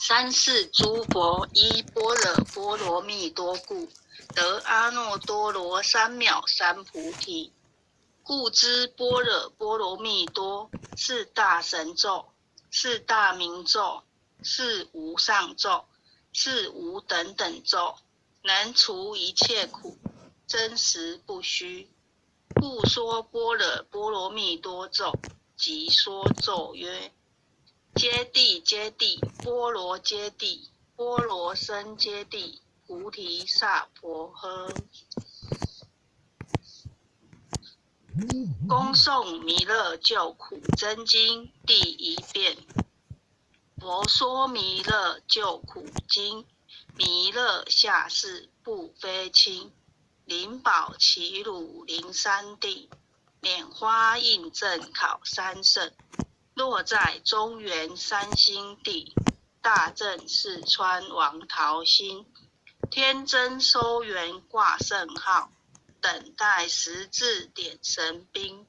三世諸佛依般若波羅蜜多故，得阿耨多羅三藐三菩提。故知般若波羅蜜多是大神咒，是大明咒，是無上咒，是無等等咒，能除一切苦，真實不虛。故說般若波羅蜜多咒，即說咒曰：揭諦揭諦，波羅揭諦，波羅僧揭諦，菩提薩婆訶。恭誦彌勒救苦真經第一遍。佛說彌勒救苦經，彌勒下世不非輕。靈寶齊魯靈山地，拈花印證考三聖。落在中原三星地，大正四川王桃心，天真收元掛聖號，等待時至點神兵，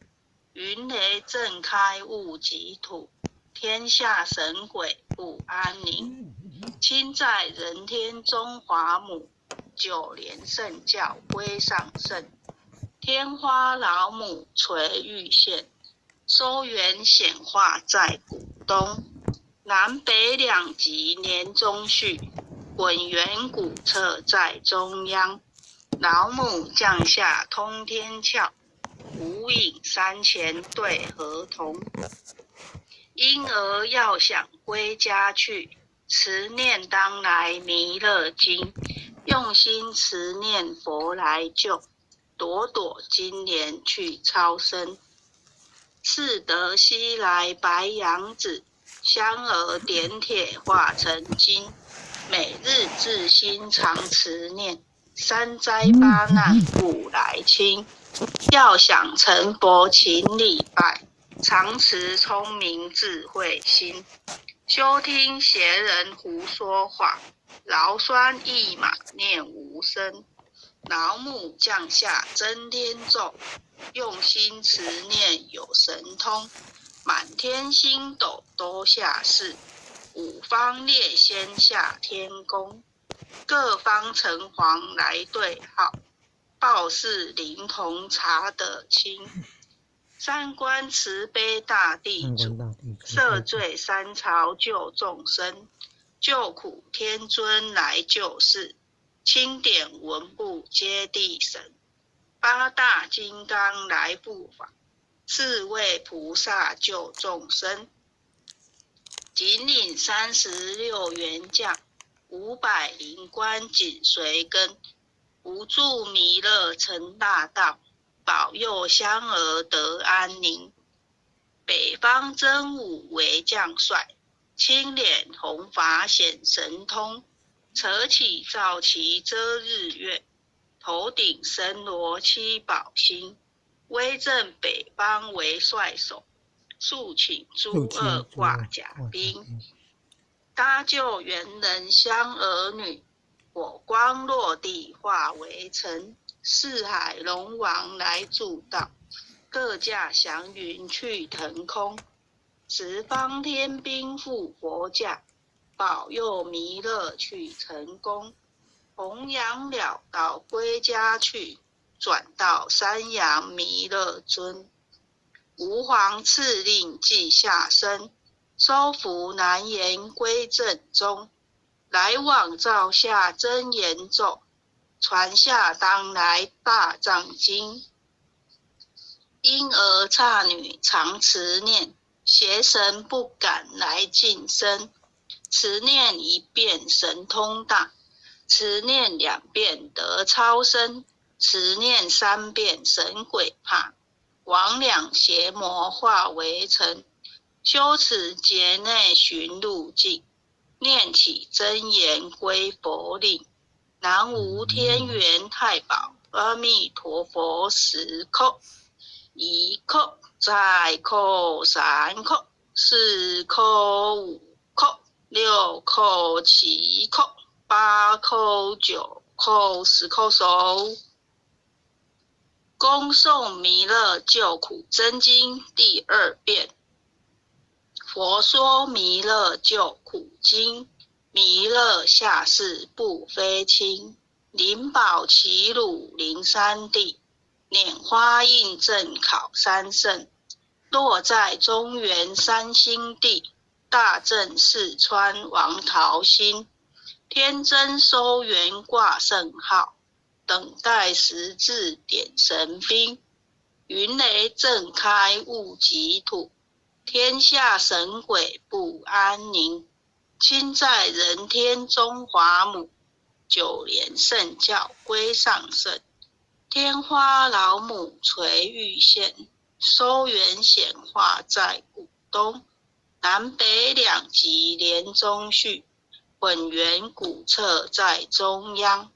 雲雷震開悟極土，天下神鬼不安寧。親在人天中華母，九蓮聖教歸上聖，天花老母垂玉線。收圓顯化在古東，南北兩極年終序，滾圓古冊在中央。老母降下通天竅，無影山前對河童。嬰兒要想歸家去，持念當來彌勒經，用心持念佛來救，朵朵金蓮去超生。赤德西來白羊子，香兒點鐵化成金。每日至心常持念，三災八難不來侵。要想成佛勤禮拜，常持聰明智慧心。休聽邪人胡說話，勞酸一馬念無聲。老母降下真天咒，用心持念有神通，滿天星斗都下世，五方列仙下天宮，各方城隍來對號，報是靈童查得清。三觀慈悲大地主，赦罪三朝救眾生，救苦天尊來救世。欽點文部揭諦神，八大金剛來護法，四位菩薩救眾生。錦領36員將，500靈官緊隨跟，無住彌勒成大道，保佑香兒得安寧。北方真武為將帥，青臉紅髮顯神通。扯起皂旗遮日月，頭頂森羅七寶星，威震北方為帥首，速請諸惡掛甲兵，搭救猿人香兒女，火光落地化為塵，四海龍王來助道，各駕祥雲去騰空，十方天兵護佛駕。保佑彌勒去成功，弘揚了道歸家去，轉到山陽彌勒尊。吾皇敕令即下生，收服難言歸正宗，來往造下真言咒，傳下當來大藏經。嬰兒剎女常持念，邪神不敢來近身。持念一遍神通大，持念兩遍得超生，持念三遍神鬼怕，魍魎邪魔化為塵。修持劫內尋路徑，念起真言歸佛令。南無天元太保阿彌陀佛十叩，一叩再叩三叩，四叩五叩。六叩七叩八叩九叩十叩首。恭誦彌勒救苦真經第二遍。佛說彌勒救苦經，弥勒下世不非轻，灵宝齐鲁灵山地，拈花印证考三圣。落在中原三星地，大正四川王桃心，天真收元挂圣号，等待时至点神兵。云雷震开悟极土，天下神鬼不安宁。亲在人天中华母，九莲圣教归上圣。天花老母垂玉线，收元显化在古东。南北两极连中续，混元古册在中央。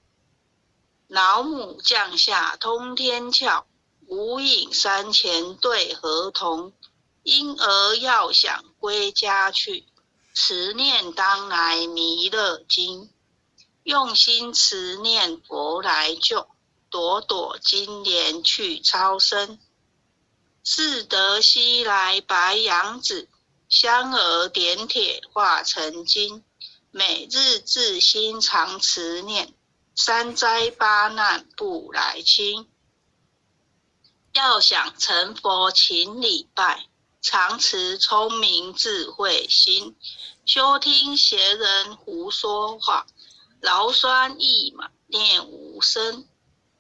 老母降下通天窍，无影山前对河童。婴儿要想归家去，持念当来弥勒经。用心持念佛来救，朵朵金莲去超生。四德西来白羊子，香儿点铁化成金。每日自心常持念，三灾八难不来侵。要想成佛勤礼拜，常持聪明智慧心。休听邪人胡说话，劳酸一马念无声。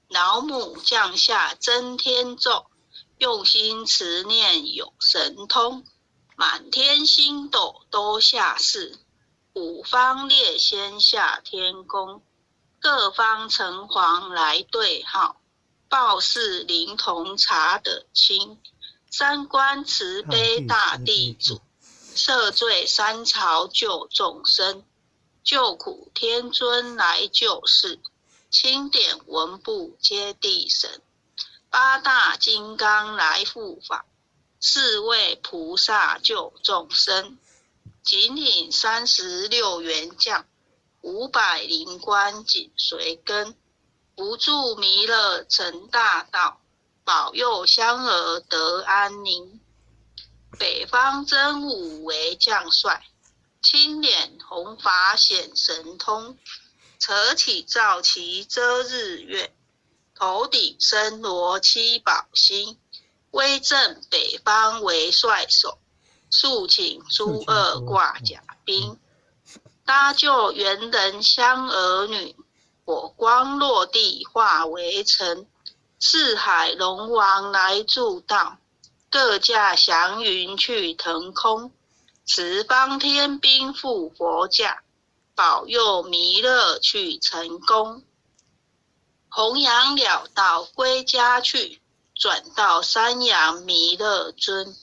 老母降下真天咒，用心持念有神通。满天星斗都下世，五方列仙下天宫，各方城隍来对号，报事灵童查得清。三官慈悲大地主，赦罪三朝救众生，救苦天尊来救世，钦点文部揭谛神，八大金刚来护法，四位菩萨救众生，紧领36员将，500灵官紧随跟，扶助弥勒成大道，保佑香儿得安宁。北方真武为将帅，青脸红发显神通，扯起皂旗遮日月，头顶森罗七宝星，威震北方为帅首，速请诸恶挂甲兵，搭救猿人香儿女，火光落地化为尘。四海龙王来助道，各驾祥云去腾空。十方天兵护佛驾，保佑弥勒去成功。弘扬了道归家去，转到山阳弥勒尊。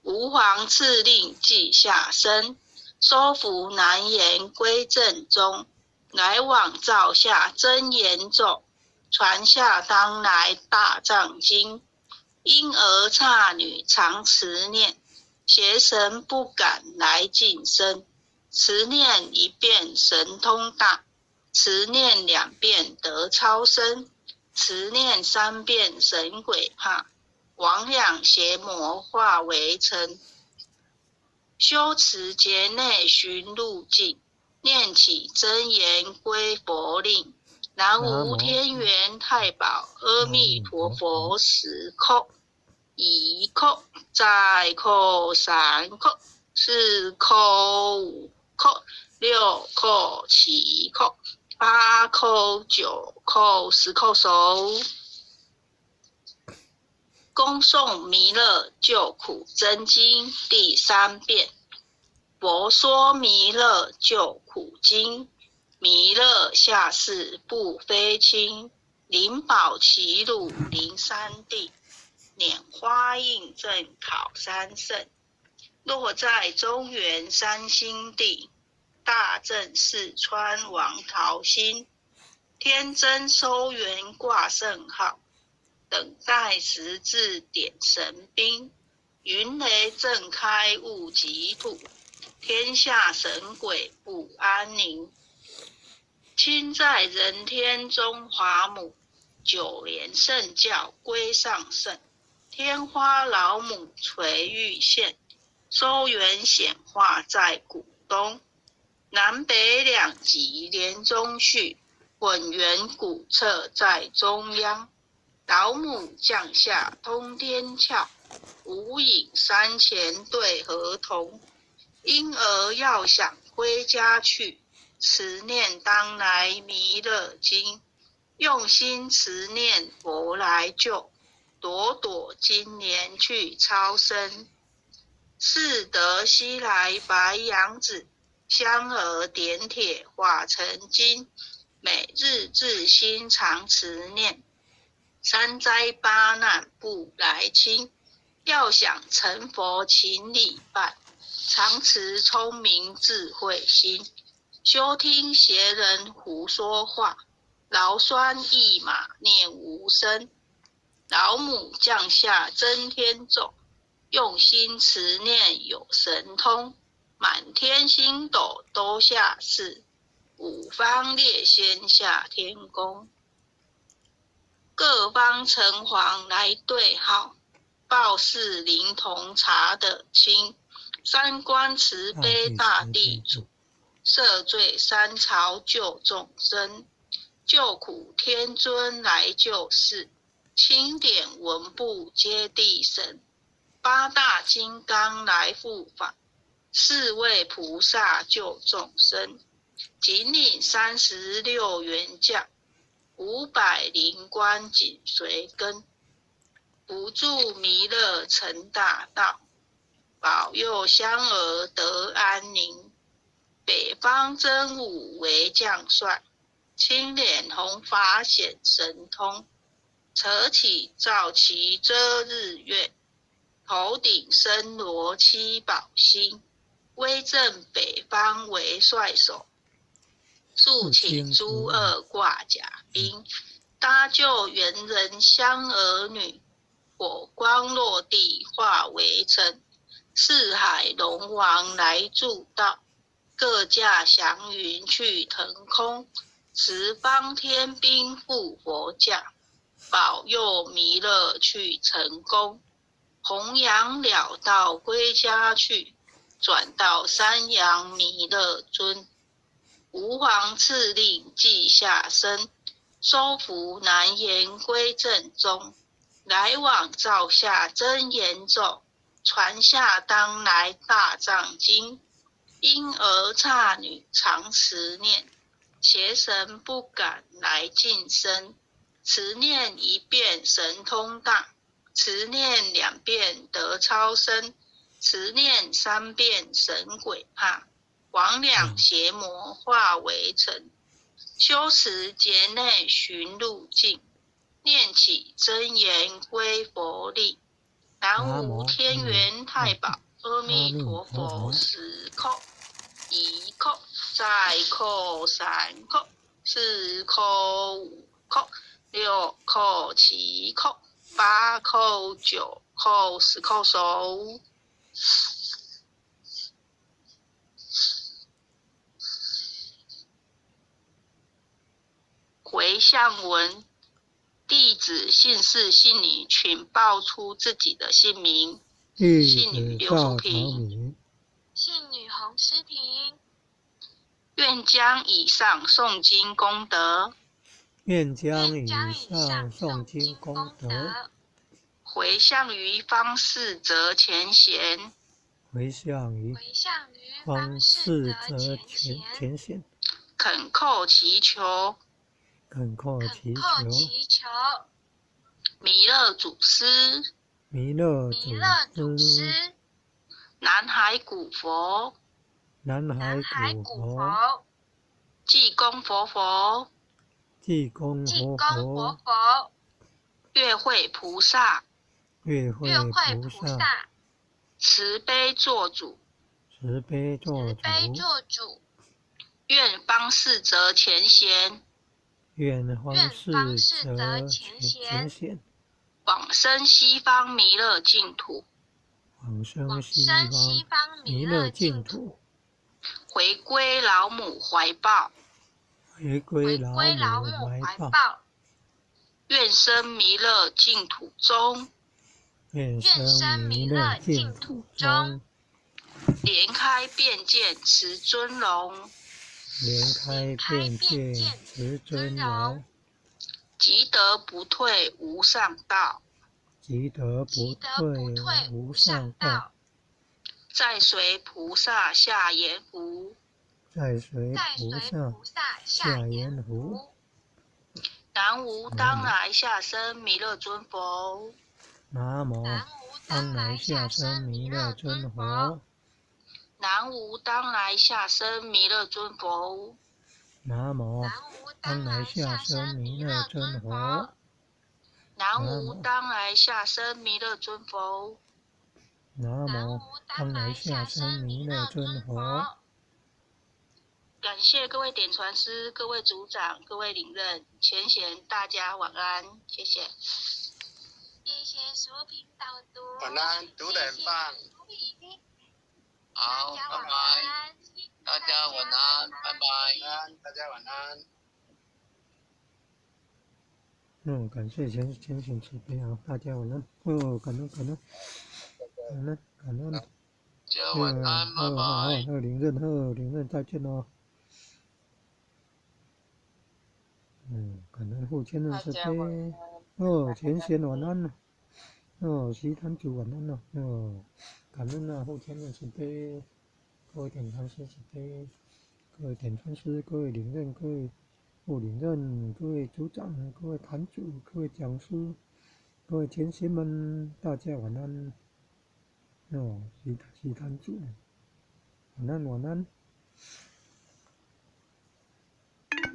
吾皇敕令即下生，收服难言归正宗。来往造下真言咒，传下当来大藏经。婴儿刹女常持念，邪神不敢来近身。持念一遍神通大，持念两遍得超生，持念三遍神鬼怕，魍魉邪魔化为尘。修持劫内寻路径，念起真言归佛令。南无天元太保阿弥陀佛十叩，一叩，再叩三叩，四叩五叩，六叩七叩，八叩九叩十叩首。恭诵弥勒救苦真经第三遍。佛说弥勒救苦经。弥勒下世不非轻，灵宝齐鲁灵山地，拈花印证考三圣。落在中原三星地，大正四川王桃心。天真收元挂圣号，等待时至点神兵。云雷震开悟极土，天下神鬼不安宁。亲在人天中华母，九莲圣教归上圣。天花老母垂玉线，收元显化在古东。南北两极连中续，混元古刹在中央。老母降下通天窍，无影山前对河童。婴儿要想归家去，持念当来弥勒经，用心持念佛来救，朵朵金莲去超生。四德西来白羊子，香儿点铁化成金，每日至心常持念，三灾八难不来侵。要想成佛勤礼拜，常持聪明智慧心，休听邪人胡说话，劳酸一马念无声。老母降下真天咒，用心持念有神通，满天星斗都下世，五方列仙下天宫，各方城隍来对号，报事灵童查得清，三官慈悲大地主，赦罪三朝救众生，救苦天尊来救世，钦点文部揭谛神，八大金刚来护法，四位菩萨救众生，紧领36员将，500灵官紧随跟，扶助弥勒成大道，保佑香儿得安宁。北方真武为将帅，青脸红发显神通，扯起皂旗遮日月，头顶森罗七宝星，威震北方为帅首，速请诸恶挂甲兵，搭救猿人香儿女，火光落地化为尘，四海龙王来助道，各驾祥云去腾空，十方天兵护佛驾，保佑弥勒去成功，弘扬了道归家去，转到山阳弥勒尊，吾皇敕令记下身，收服难言归正宗，来往造下真言咒，传下当来大藏经，婴儿刹女常持念，邪神不敢来近身，持念一遍神通大，持念两遍得超生，持念三遍神鬼怕，魍魉邪魔化为尘，修持劫内寻路径，念起真言归佛力。南无天元太保阿弥陀佛。10叩，1叩，再叩3叩，4叩5叩，6叩7叩，8叩9叩，10叩首。回向文，弟子姓氏姓女，请报出自己的姓名。弟姓女子刘淑赵朝平，明，姓女洪诗婷，愿将以上诵经功德愿将愿以将以上上诵经诵经功功德德回向于方世泽前贤，回向于回向于方方世世泽泽前前贤，前贤，恳叩祈求恳叩恳祈叩求祈求弥勒祖师、弥勒弥勒祖祖师、南海古佛、南南海海古古佛、佛、济公活佛、济公济活公活佛、佛、月慧菩萨、月慧月慧菩萨、菩萨、慈悲作主，慈悲作慈悲主，作主，愿方世泽前贤愿方愿世方世泽泽前前贤贤，往生西方弥勒净土，往生往西生西方方弥弥勒勒净净土，土，回归老母怀抱，回归回老归老母母怀抱，怀抱，愿生弥勒净土中。愿愿生生弥勒弥勒净土净土中中。蓮開遍見慈尊容，蓮開遍見慈尊容，即得不退無上道。即得不退無上道。再隨菩薩下閻浮，再隨菩薩下閻浮。南無當來下生彌勒尊佛。南無當來下生彌勒尊佛。南無當來下生彌勒尊佛。南無當來下生彌勒尊佛。南無當來下生彌勒尊佛。南無當來下生彌勒尊佛。感謝各位點傳師、各位組長、各位領任、前賢，大家晚安，謝謝。謝謝淑萍導讀。晚安，讀得很棒。好，拜拜。大家晚安，拜拜。晚安，大家晚安。感謝前賢慈悲啊，大家晚安。哦，感恩感恩，感恩感恩。大家晚安，拜拜。好，領任，好，領任，再見咯。感恩父親慈悲。哦，前賢晚安。哦，徐壇主晚安咯。哦，感恩啊，父親慈悲，各位點傳師慈悲，各位點傳師，各位領任，各位副領任，各位組長，各位壇主，各位講師，各位前賢們，大家晚安。哦，徐壇主，晚安晚安。